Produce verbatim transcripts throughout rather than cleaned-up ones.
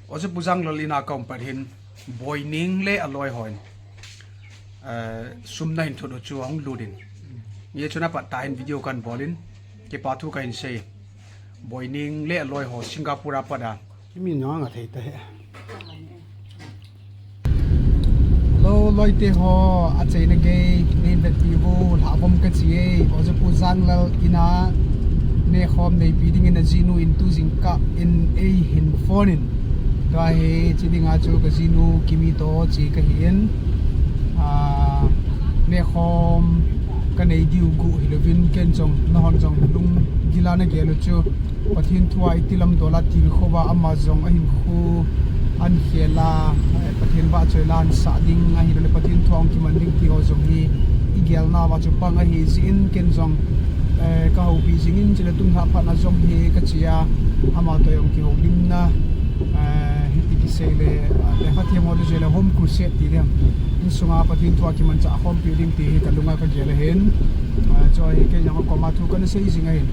Oja Pu Janglal in a ka um pat hin, Boining le aloi hon, eh, sum na hin thot u chu ahung lut in. Hiche chun apat ta hin video kan bol in, kipa thu kahin sei. Boining le aloi ho Singapore a pat a. Kimi nang a thei ta he. Hello, loite ho, achaina gei, nei vetpi uvo, lhavom kachi e, Oja Pu Janglal in a, nekhom neipi dingin ajinu in tu jingkah in eihin phone in. Tua hi, chi dinga chu kajinu Kimi toh chi kahi in. Ah, nekhom kanei diu guh hilouvin ken jong, nahon jong lunggil a nagel u chu. Pathen thu a iti lam dol a tilkhou va ama jong ahinkho ahin khel a, eh, Pathen vahchoi la ahin sah ding ahilou le Pathen thu a hung kiman ding ti ho jong hi igel nauva chu pang ahi jeh in ken jong, eh, kahoupi jing in chule tun lhah phat na jong hi kache a ama toh jong kihoulimna, eh, hiti kisei le, eh, lekha them ho le jeh le home crusade ti ding. Insung a Pathen thu a kimanchah khompi ding ti hi kalung a kagel ahin. Ah, chu hi kei jong akoma thu kana sei jing ahin.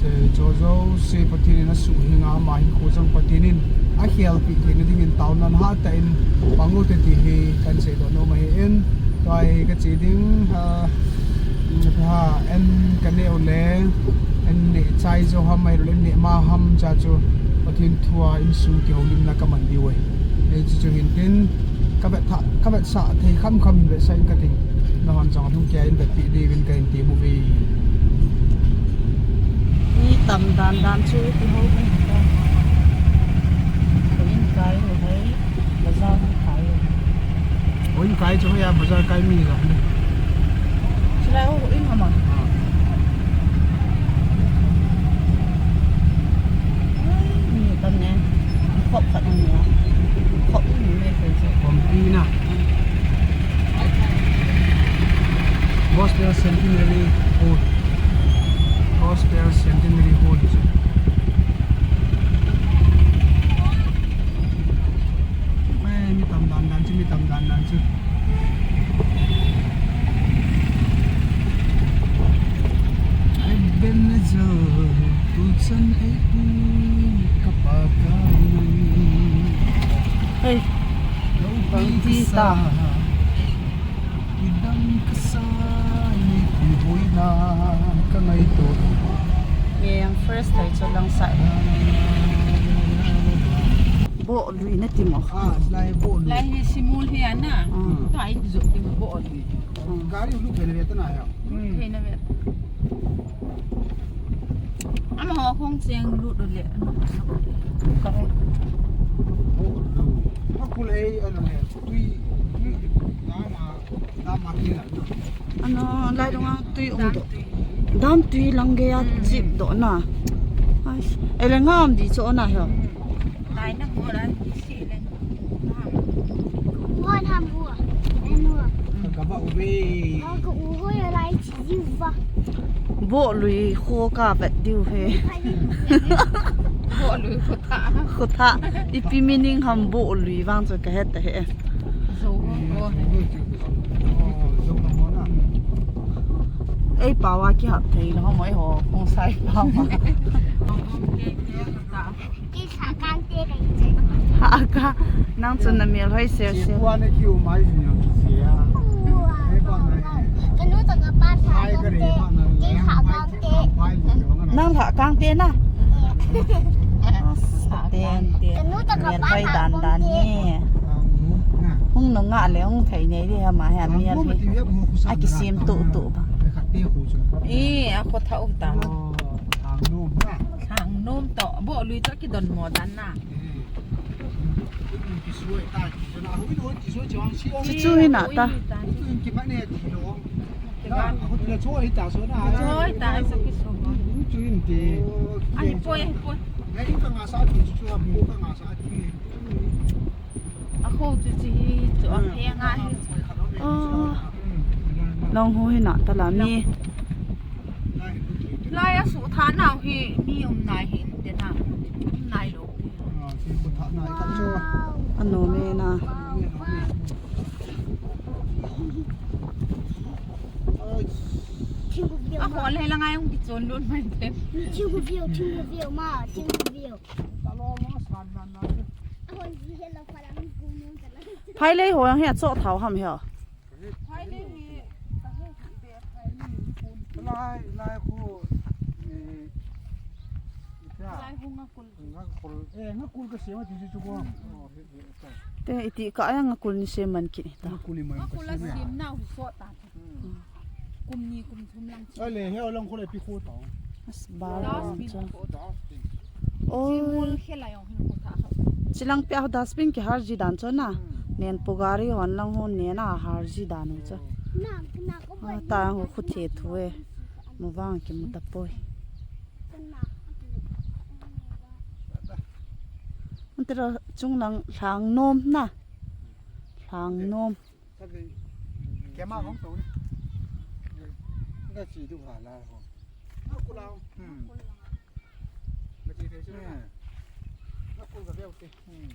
Chu, chu jouse Pathen in asuh hing a ama hinkho jong Pathen in akhelpi theina dingin taona hatah in pang u hite ti hi kahin seidoh nom ahi in. Tua hi kache ding, ah, ha, an kaneh u le, an neh chai jo ham ahilou le, an neh ma ham cha chu Pathen thu a insung kihoulimna kaman diu ahi. Hichu chu hin tin, kavet tha, kavetsah thei khamkham hin vetsah in kating. Nahon jong alhung kei in vetpi diuvin kahin tem uve. Mi tam dan dan chu ti ho. Ko in kai ho hai, bazar kai. Ko in kai chu hoiya bazar kai mi jong le. Chulai ho in hama. Ah. Mi tam ne. Khop khat ni. Khop ni me kai chu. Khop ni na. Gospel Centenary Hall. Gospel Centenary Hall chu. Ai, mi tam dan dan chu, mi tam dan dan chu. Ai, ben na jo, tu chan ai tu, ka pa ka nang. Hey, lo bang ti ta. Idam kasa ni ti boina ka ngaito. Ye yang first thai cho lang sa. Bohlui na ti mo. Ah, lai bohlui. Lai hi simul hi ana. Hmm. Ta i jo ti bohlui. Hmm. Gari ulu phei na ve ta na ya. Hmm. Phei na ve. Ama ho khong cheng lut le. Ka. Bohlui. Ma kulei ana me. Tui. Tui. Ama. Ano, lai dunga tui um doh. Dam tui lang gei a chip doh na. Ai, ele ngam di cho na ho. Lai na ho ran di si le. Ho ham ho. En ho. Ka ba u ve. Ka u ho ya lai chi ji va. Bohlui kho ka vet diu he. Bohlui kho tha. Kho tha. Ipi meaning ham bohlui vang cho ka het he. Ei pao a kihap thei lou, hamo eiho hung sai pao a. Ha ka, nang chun na mel hoi sel sel. Nang lha kang te na. Ten, ten. Mel hoi dan dan ni. Hung nung nga le hung thei nei di ha ma ha mel hi. A kisim tu tu ba. I, a kho tha u ta. Thang nom to. Bohlui to kidon mo dan na. Chu chu hi na ta. Choi ta, sa kisu. Ahi poi, ahi poi. Akho chu chi hi chu a phe nga hi. Oh. Long ho hi na ta la mi. Lai a su tha nau hi mi um nai hi te na. Um nai lou. Ano me na. A hol he la ngai hung kichon lut mai te. Thingview, thingview ma, thingview. A hol Phailei ho jong hi achoh thao ham hi ho. Phailei hi, ka he hi be phailei. Lai, lai khu, eh, ita. Lai khu nga kul. Nga kul, eh, nga kul ka siam a ti chu chu ko. Oh, he, he, ta. Te iti ka aya nga kul ni siam man kit ta. Nga kul ni man ka siam a. Nga kul a siam nau hi so ta. Hmm. Kum ni kum thum lang chi. Ale, he lang khu le pi khu ta. As bar. Dustbin lang chu. Khu ta. Oi. Chi mol khela jong hin khu ta. Chilang pia dustbin kihar ji dan chu na. Hmm. Nen pu gari hon lang hon nen a har ji dan chu. Na, na ko. Ah, ta ho khu the thu e. Mu vang kimu tapoi. Antira chunglang lhang nom na. Lhang nom. Kema hong to ni. Ka chi du ha la ho. Na ku lao. Hmm. Ka chi thei chu na. Na ku ka veu te. Hmm.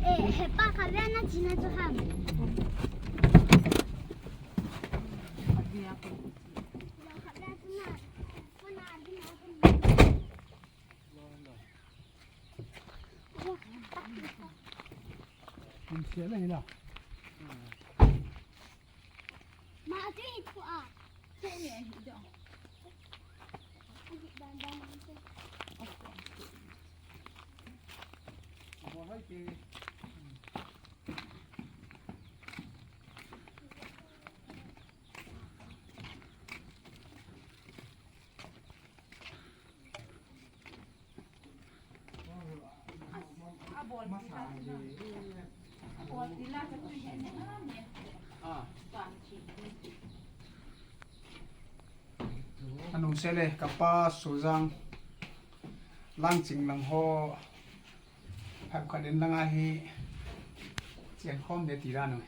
Eh, hepa kha ve na china chu ham. Min sia le la. Ma, ati thu a. Thu ni ai hi da. Bo hai ke. Anung sele kapa Sujang Langching lang ho. Phep khat in langa hi cheng khom de ti dan u.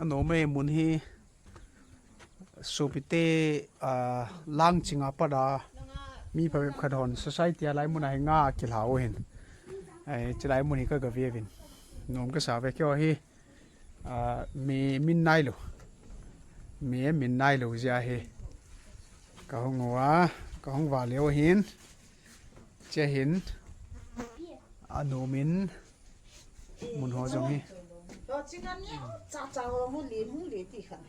Ano me mun hi sopite, ah, Langching a pat a mi phabep khat hon society a lai mun a hi nga kilha u hin. Ai, chilai mun hi ka ga ve vin. Nom ka sa ve keo hi. Ah, mi min nai lo. Mi min nai lo jia hi. Ka hung wa, ka hung wa leo hin. Che hin. Anu min. Mun ho jong hi. Cha cha ho mu li mu li ti khan.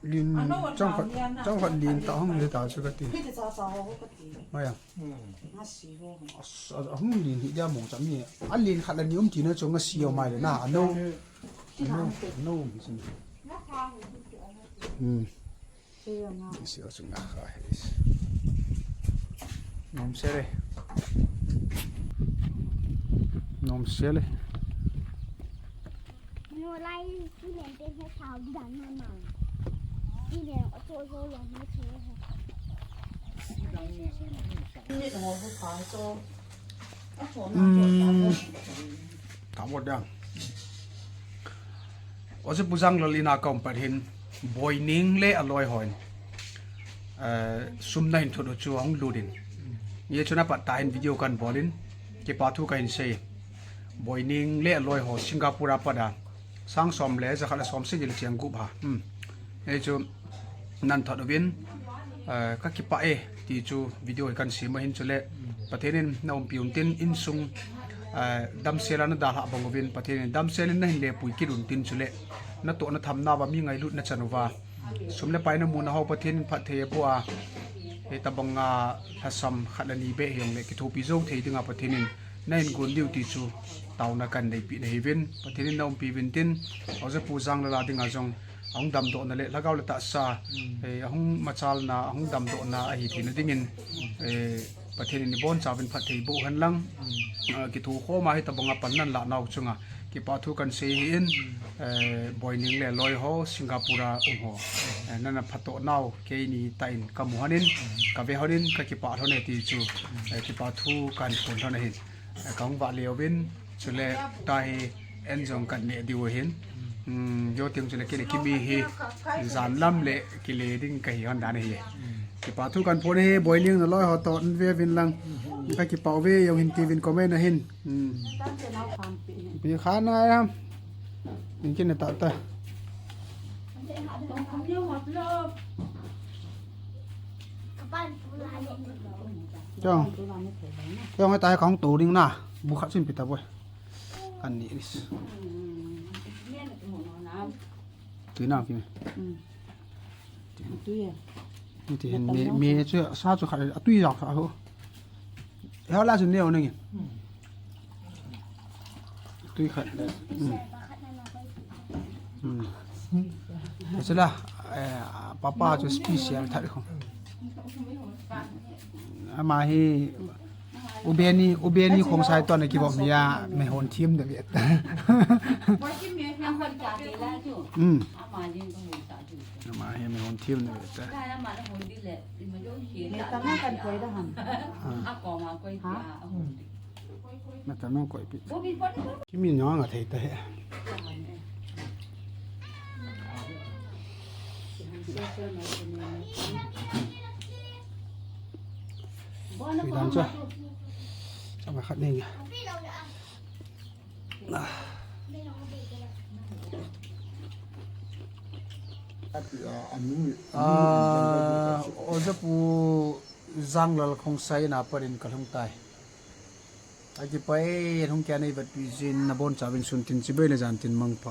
Lin, lin, chong khat, chong khat lin ta hung le ta chu ka ti. Hiti cha cha ho ka ti. Maya. Hmm. Nga si ho. As, as, hung lin hi dia mong cha mi. A lin khat la ni um ti na chu nga si ho mai le na. Ano. Ano, ano mi sin. Hmm. Si ho chu nga kha he. Nom se le. Nom se le. Mo lai, tu len te he sao di dan ma ma. Di len o cho zo lo mo che he. Ni mo bu pa so. A cho na cho ta mo. Ta mo dang. Oje Pu Janglal in a ka um pat hin Boining le aloi hon, eh, sum na hin thot u chu ahung lut in. Ye chuna pat ta hin video kan bol in, kipa thu ka hin sei. Boining le aloi ho Singapore a pat a sang som le jakhat le som sagi le chiang gup ha. Hmm. Ei chu nan thot uvin, eh, ka kipah e ti chu video hi kan sem ahin chule Pathen in na umpi un tin insung, eh, damsel a na dalhah bang uvin Pathen in damsel in na hin lepui kit un tin chule na toh na tham nauva mi ngailutna chan uva sum le pai na mu na ho Pathen in phatthei aboh a, hitabang a lhasam khat le ni beh hijongle kithopi jou thei dinga Pathen in na hin gon diu ti chu taona kan neipi na hiuvin Pathen in na umpi uvin tin, Oje Pu Janglal a dinga jong ahung damdohna le lhagao le tahsa, eh, ahung machalna, ahung damdohna ahi theina dingin, eh, Pathen in ibonchauvin phatthei boh hen lang, ah, kithokhom a hitabang a pan nan lah nau chunga Kipa thu kan sei hi in, eh, Boining le loi ho, Singapore a um ho. Eh, nana phatah nau, keini tah in kamu hon in, kave hon in, kakipah lhon e ti chu, eh, kipa thu kan phon lhon ahin. Eh, kahung vah leo vin, chule tahi en jong kan neh diu ahin. Hmm, jou teng chule kei le Kimi hi, jan lam le kile ding kahi hon dan ahi. Kipa thu kan phon ahi, Boining na loi ho toh, ve vin lang. Kakipah uve, jong hin ti vin comment ahin. Hmm. Pi kha na ya. Ning kin ta ta. Chong. Chong ta kong tu ding na. Bu khat sin pi ta boi. Kan ni ris. Tui na ki. Tui ya. Ni ti hin me, me chu sa chu khat a tui jak sa ho. He la chu neo nangin. Tui khat. Hmm. Hmm. Chu la, eh, papa chu special that ko. Ama hi U Beni, U Beni Khongsai toh na kibol mi a, me hon thim de vet. Hmm. Ama hi me hon thim de vet. Me tama kan koi da ham. Ah. Ha? Me tama koi pi. Kimi nyo nga thei ta he. Pi dan cha. Chama khat nei. Ah, Oja Pu Janglal Khongsai na parin kalhung tai. Akipah e, hung kei nei vet pi jin, nabon chauvin sun tin chibai le jan tin mangpha.